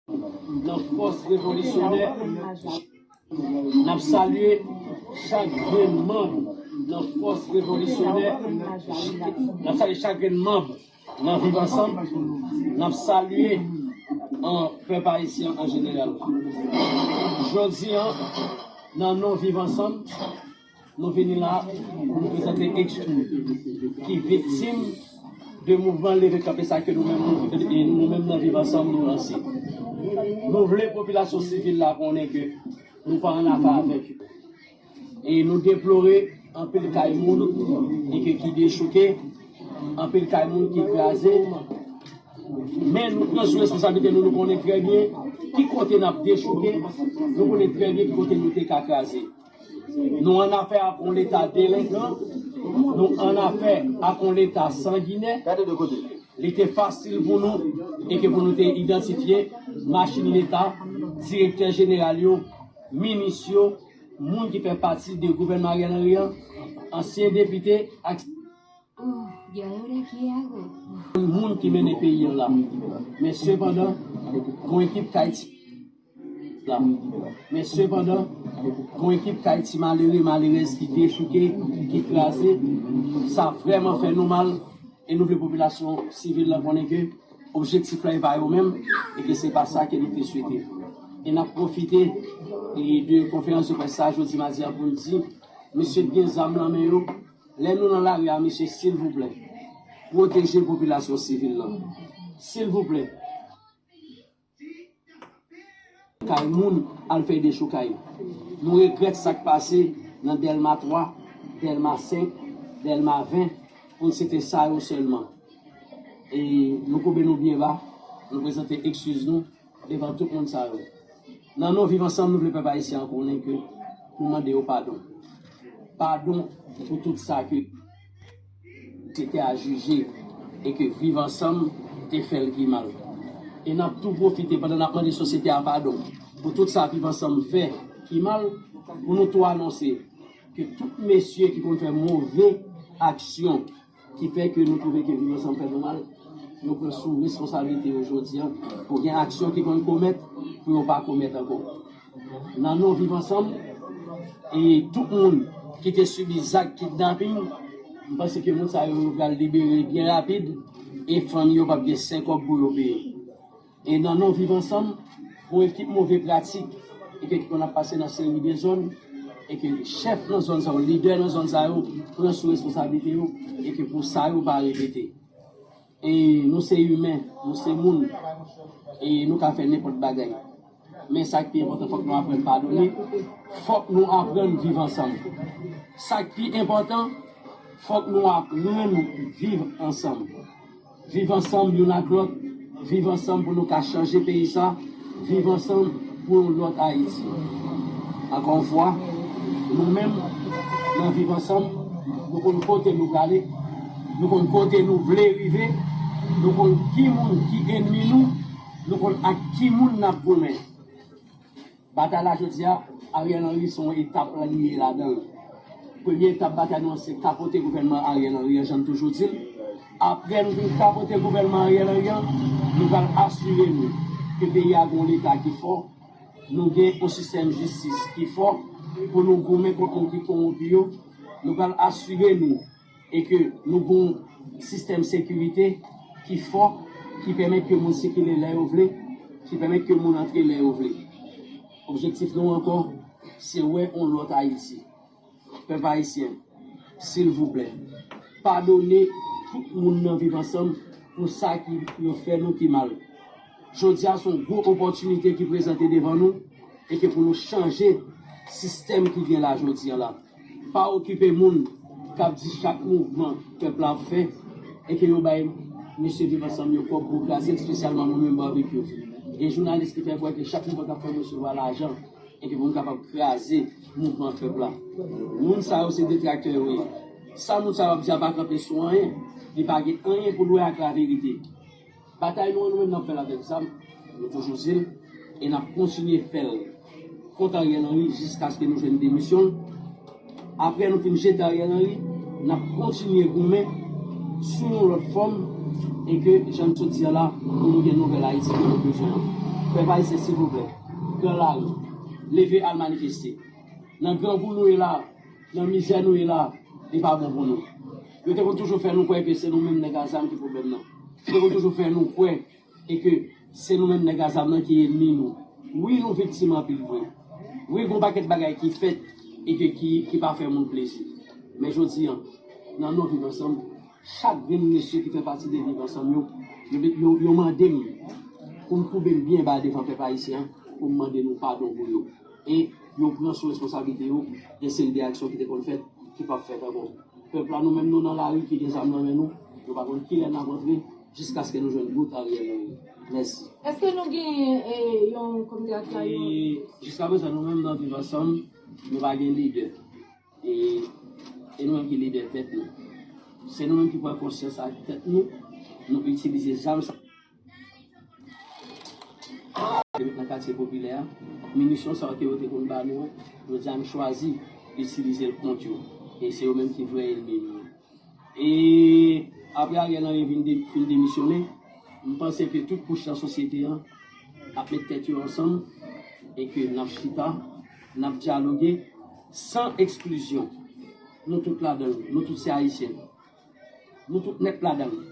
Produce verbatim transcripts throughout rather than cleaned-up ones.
nan fòs revolisyonè. N ap salye chak grenn manm nan fòs revolisyonè. N ap salye chak grenn manm nan Viv Ansanm. N ap salye an pèp ayisyen an jeneral. Jodi a, nan non Viv Ansanm, nou vini la pou nou prezante ekskli ki viktim de mouvman leve kanpe sa ke nou menm, nou, nou menm nan Viv Ansanm nou lanse. Nou vle popilasyon sivil la konnen ke nou pa annafè avèk yo. E nou deplore anpil kay moun e ke ki dechouke, anpil kay moun ki kraze. Men nou pran sou responsablite nou, nou konnen trè byen ki kote n ap dechouke, nou konnen trè byen ki kote nou te ka kraze. Nou annafè ak yon Leta delenkan, nou annafè ak yon Leta sanginè. Li te fasil pou nou e ke pou nou te idantifye machin Leta, direktè jeneral yo, minis yo, moun ki fè pati de gouvènman Ariel Henry an, ansyen depite ak moun ki mennen peyi an la. Men sepandan, gon ekip k al ti la. Men sepandan, gon ekip k al ti malere, malerèz ki dechouke, ki kraze. Sa vrèman fè nou mal e nou vle popilasyon sivil la konnen ke objektif la e pa yo menm e ke se pa sa ke nou te swete. E n ap pwofite e de konferans de près sa jodi madi a pou n di, mesye k gen zam nan men yo, lè nou nan lari a, mesye, silvouplè, pwoteje popilasyon sivil la. Silvouplè. Kay moun al fè dechoukay. Nou regrèt sa k pase nan Dèlma twa, Dèlma senk, Dèlma ven, pou n site sa yo sèlman. E nou koube nou byen ba, nou prezante ekskiz nou devan tout moun sa yo. Nan non Viv Ansanm, nou vle pèp ayisyen an konnen ke nou mande yo padon. Padon pou tout sa ke sosyete a jije e ke Viv Ansanm te fè l ki mal. E n ap tou pwofite pandan n ap mande sosyete a padon pou tout sa Viv Ansanm fè ki mal, pou nou tou anonse ke tout mesye ki konn fè move aksyon ki fè ke nou twouve ke Viv Ansanm fè nou mal, yo pran sou responsablite yo jodi a pou gen aksyon ki konn komèt pou yo pa komèt ankò. Nan non Viv Ansanm, e tout moun ki te sibi zak kidnaping, m panse ke moun sa yo, yo pral libere byen rapid e fanmi yo p ap gen senk kòb pou yo peye. E nan non Viv Ansanm, pou ekip move pratik e ke ki konn ap pase nan seri de zòn, e ke chèf nan zòn sa yo, lidè nan zòn sa yo, pran sou responsablite yo e ke pou sa yo pa repete. E nou se imen, nou se moun, e nou ka fè nenpòt bagay. Men sa k pi enpòtan, fòk nou aprann padone, fòk nou aprann viv ansanm. Sa k pi enpòtan, fòk nou aprann viv ansanm. Viv ansanm youn ak lòt, viv ansanm pou nou ka chanje peyi sa, viv ansanm pou yon lòt Ayiti. Ankò yon fwa, nou menm, nan viv ansanm, nou konn kote nou prale, nou konn kote nou vle rive, nou konn ki moun ki ènmi nou, nou konn ak ki moun n ap goumen. Batay la jodi a, Ariel Henry se yon etap li ye ladan l. Premye etap batay nou an se kapote gouvènman Ariel Henry an, jan n toujou di l. Apre nou fin kapote gouvènman Ariel Henry an, nou pral asire nou ke peyi a gen yon Leta ki fò, nou gen yon sistèm jistis ki fò pou nou goumen kont moun ki kowonpi yo. Nou pral asire nou e ke nou gen yon sistèm sekirite ki fò, ki pèmèt ke moun sikile lè yo vle, ki pèmèt ke moun antre lè yo vle. Objektif nou ankò, se wè yon lòt Ayiti. Pèp ayisyen, silvouplè, padone tout moun nan viv ansanm pou sa ki yo fè nou ki mal. Jodi a se yon gwo opòtinite ki prezante devan nou e ke pou nou chanje sistèm ki gen la jodi a la. Pa okipe moun k ap di chak mouvman pèp la ap fè e ke yo bay mesye viv ansanm yo kòb pou kraze l, espesyalman nou menm Babekyou. Gen jounalis ki fè kwè ke chak mouvman k ap fè yo resevwa lajan e ke pou nou kapab kraze mouvman pèp la. Moun sa yo se detraktè yo ye. Sa moun sa yo ap di a pa kanpe sou anyen. Li pa gen anyen pou l wè ak laverite. Batay nou an nou menm n ap fè l avèk zam, nou toujou di l, e n ap kontinye fè l kont Ariel Henry jiskaske nou jwenn demisyon l. Apre nou fin jete Ariel Henry, n ap kontinye goumen sou yon lòt fòm e ke jan n sot di a la, pou nou gen nouvèl Ayiti ke nou bezwen an. Pèp ayisyen, silvouplè, pran lari, leve al manifeste. Nan grangou nou ye la, nan mizè nou ye la, li pa bon pou nou. Yo te konn toujou fè nou kwè ke se nou menm nèg a zam ki pwoblèm nan. Yo te konn toujou fè nou kwè e ke se nou menm nèg a zam nan ki ènmi nou. Wi, nou viktim anpil vre. Wi, gon pakèt bagay ki fèt e ke ki, ki pa fè moun plezi. Men jodi a, nan non Viv Ansanm, chak grenn mesye ki fè pati de Viv Ansanm yo, yo, yo, yo mande m pou m koube m byen ba devan pèp ayisyen an, pou m mande nou padon pou yo. E yo pran sou responsablite yo, gen seri de aksyon ki te konn fèt, ki p ap fèt ankò. Pèp la, nou menm, nou nan lari, ki gen zam nan men nou, nou pa konn kilè n ap antre, jiskaske nou jwenn bout Ariel Henry. Mèsi. Èske nou gen, eh, yon komite aksyon? E jiskaprezan, nou menm nan Viv Ansanm, nou pa gen lidè. E, e nou menm ki lidè tèt nou. Se nou menm ki pran konsyans ak tèt nou, nou itilize zam sa. Te met nan katye popilè a, minisyon sa yo ke yo te konn ba nou an, jodi a nou chwazi itilize l kont yo. E se yo menm ki vrè ènmi nou. E apre Ariel Henry vin de, fin demisyone, m panse ke tout kouch nan sosyete an ap met tèt yo ansanm e ke n ap chita, n ap dyaloge san eksklizyon. Nou tout ladan l, nou tout se Ayisyen. Nou tout nèt ladan l.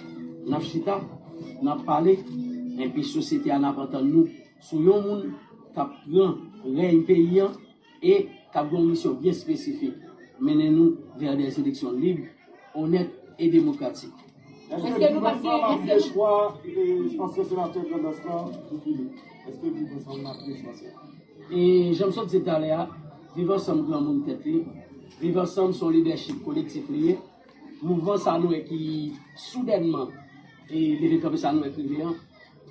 N ap chita, n ap pale, enpi sosyete a n ap antann nou sou yon moun k ap pran rèy peyi an e k ap gen yon misyon byen espesifik, mennen nou vè de eleksyon lib, onèt e demokratik. Èske nou pase, èske nou... Chwa, eh, ansyen senatè Grandans lan, Guy Philippe? Èske Viv Ansanm ap gen chwa sa? E jan m sot di talè a, Viv Ansanm granmoun tèt li, Viv Ansanm se yon lidèchip kolektif li ye. Mouvman sa nou wè ki soudènman e leve kanpe sa nou wè k rive an,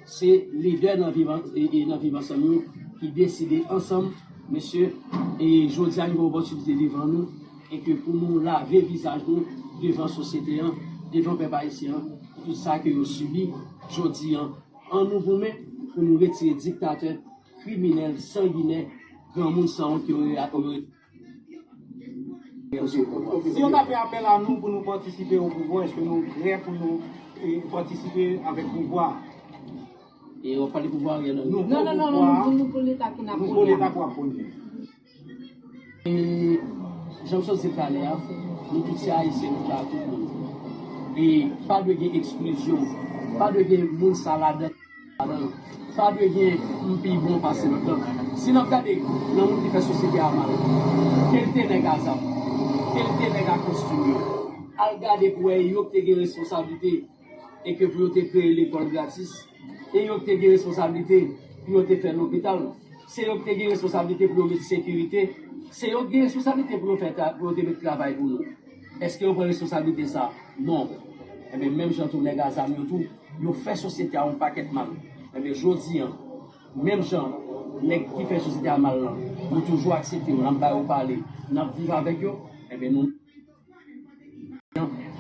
se lidè nan Viv An-, e, e nan Viv Ansanm yo ki deside ansanm, mesye, e jodi a nou gen opòtinite devan nou e ke pou nou lave vizaj nou devan sosyete an, devan pèp ayisyen an, pou tout sa ke yo sibi jodi an. An nou goumen pou nou retire diktatè, kriminèl, sanginè, granmoun sanwont ke yo, yo Si yo ta fè apèl a nou pou nou patisipe o pouvwa, èske nou prè pou nou, eh, patisipe avèk pouvwa? E w ap pale pouvwa Ariel Henry? Non, non, non, non, non, nou, nou pou leta ki n ap ponnen. Nou pou leta pou ap ponnen. E jan m sot di talè a, nou tout se Ayisyen, nou la tout moun. E pa dwe gen eksklizyon, pa dwe gen moun sa ladan. Pa dwe gen m pi bon pase lòt lan. Si n ap gade nan moun ki fè sosyete a mal, ke l te nèg a zam, ke l te nèg a kostim yo, al gade pou wè yo ki te gen responsablite e ke pou yo te kreye lekòl gratis, e yo ki te gen responsablite pou yo te fè lopital, se yo ki te gen responsablite pou yo met sekirite, se yo ki gen responsablite pou yo fè tra-, pou yo te met travay pou nou. Èske yo pran responsablite sa? Non. Enben, menm jan tou nèg a zam yo tou, yo fè sosyete a yon pakèt mal. Enben, jodi a, menm jan nèg ki fè sosyete a mal lan, nou toujou aksepte yo, n ap ba yo pale, n ap viv avèk yo, enben, nou,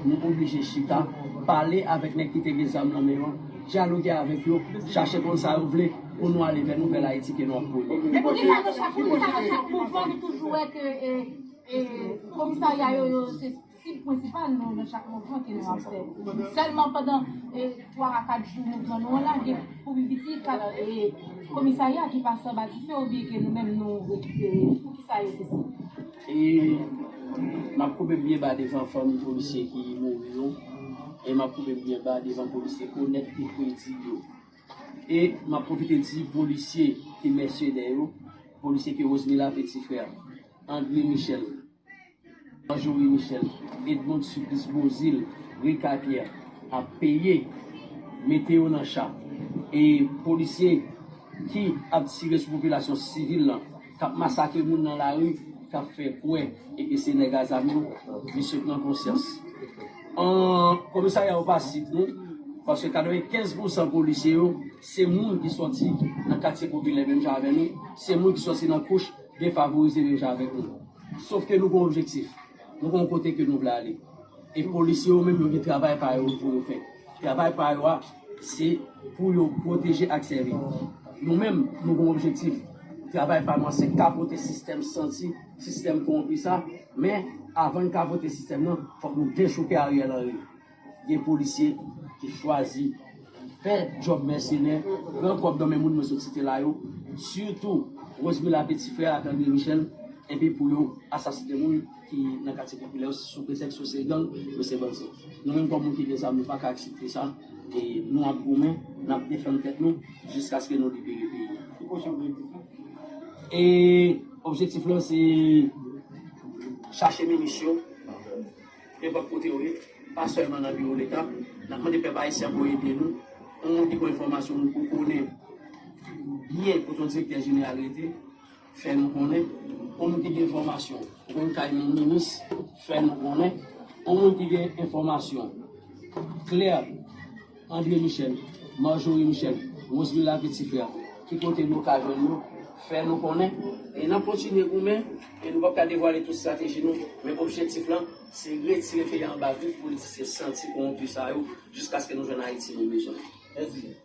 nou oblije chita, pale avèk nèg ki te gen zam nan men yo, dyaloge avèk yo, chache konn sa yo vle pou nou ale vè nouvèl Ayiti ke nou ap prone. Men poukisa nan chak, poukisa nan chak mouvman nou toujou wè ke, eh, eh, komisarya yo, yo, se sib prensipal nou nan chak mouvman ke nou ap fè. Sèlman pandan, eh, twa a kat jou mouvman nou an la, gen pou pi piti kat, eh, komisarya ki pase anba dife oubyen ke nou menm nou rekipere. Poukisa yo fè sa? E m ap koube m byen ba devan fanmi polisye ki mouri yo. E m ap koube m byen ba devan polisye onèt e kredib yo. E m ap pwofite di polisye ki mèsenè yo, polisye ke Rosemila Petit Frère, André Michel, Anjouri Michel, Edmond Supplice Beauzile, Ricard Pierre ap peye, mete yo nan cha. E polisye ki ap tire sou popilasyon sivil lan, k ap masakre moun nan lari, k ap fè kwè e ke se nèg a zam yo, misye pran konsyans. An, komisarya yo pa sib nou, paske katrevenkenz pousan polisye yo, se moun ki sòti nan katye popilè menm jan avè nou, se moun ki sòti nan kouch defavorize menm jan avèk nou. Sòf ke nou gen yon objektif, nou gen yon kote ke nou vle ale. E polisye yo menm, yo gen travay pa yo pou yo fè. Travay pa yo a, se pou yo pwoteje ak sèvi. Nou menm, nou gen yon objektif. Travay pa nou an, se kapote sistèm santi, sistèm kowonpi sa. Men, avan n kapote sistèm nan, fòk nou dechouke Ariel Henry. Gen polisye ki chwazi fè djòb mèsenè, pran kòb nan men moun mwen sot site la yo, sitou Rosemila Petit Frère ak André Michel, epi pou yo asasinen moun ki nan katye popilè yo sou pretèks yo se gang, yo se bandi. Nou menm kòm moun ki gen zam, nou pa ka aksepte sa. E nou ap goumen, n ap defann tèt nou jiskaske nou libere peyi a. E objektif lan se chache minis yo, nenpòt kote yo ye, pa sèlman nan biwo Leta. N ap mande pèp ayisyen pou ede nou. Yon moun ki gen enfòmasyon ou konnen byen kote yon direktè jeneral rete, fè nou konnen. Yon moun ki gen enfòmasyon ou konn kay yon minis, fè nou konnen. Yon moun ki gen enfòmasyon klè, André Michel, Marjorie Michel, Rosemila Petit Frère, ki kote nou ka jwenn yo, fè nou konnen. E n ap kontinye goumen, e nou p ap ka devwale tout estrateji nou, men objektif lan, se retire peyi a anba grif politisyen santi kowonpi sa yo, jiskaske nou jwenn Ayiti nou bezwen. Mèsi.